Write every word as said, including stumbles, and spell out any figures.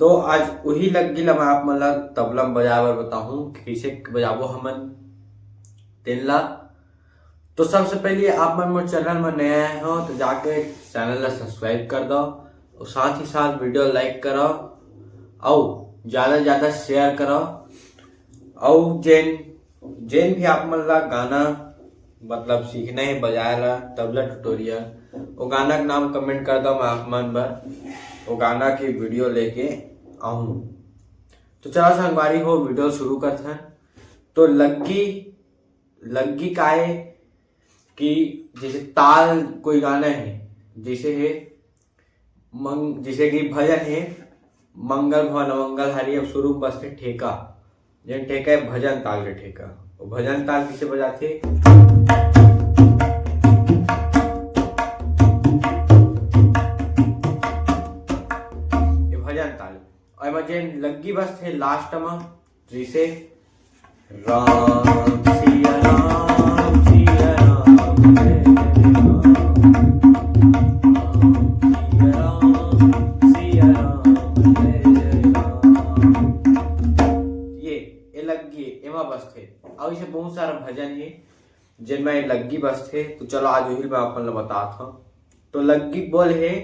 तो आज उही लग्गी ला मैं आप मन ला तबला म बजाए बर बताहूँ कि कइसे बजाबो हमन तेन ला। तो सबसे पहले आप मन मोर चैनल म नया आए हो तो जाके चैनल ला सब्सक्राइब कर दो और साथ ही साथ वीडियो लाइक करो और ज़्यादा से ज़्यादा शेयर करो। और जेन जेन भी आप मन ला गाना मतलब सीखना है बजाए ला, तबला ट्यूटोरियल, वो गाना के नाम कमेंट कर दो, मैं आप मन बर वो गाना की वीडियो लेके आऊँ। तो चला संगवारी हो, वीडियो शुरू करथन। तो लग्गी लग्गी का है कि जैसे ताल कोई गाना है, जैसे है मंग जैसे कि भजन है, मंगल भवन मंगल हरि, अब शुरू में बजथे ठेका, जेन ठेका है भजन ताल के ठेका। वो भजन ताल किसे बजाथे? ये भजन ताल। और एमा जेन लग्गी बजथे लास्ट में, जैसे राम सिया राम सिया राम जय जय राम, राम सिया राम सिया राम जय जय राम। ये ए लग्गी एमा बजथे। अउ इसे बहुत सारा भजन हे जेन में ए लग्गी बजथे। तो चलो आज उही मैं अपन ला बतात हूँ। तो लग्गी बोल है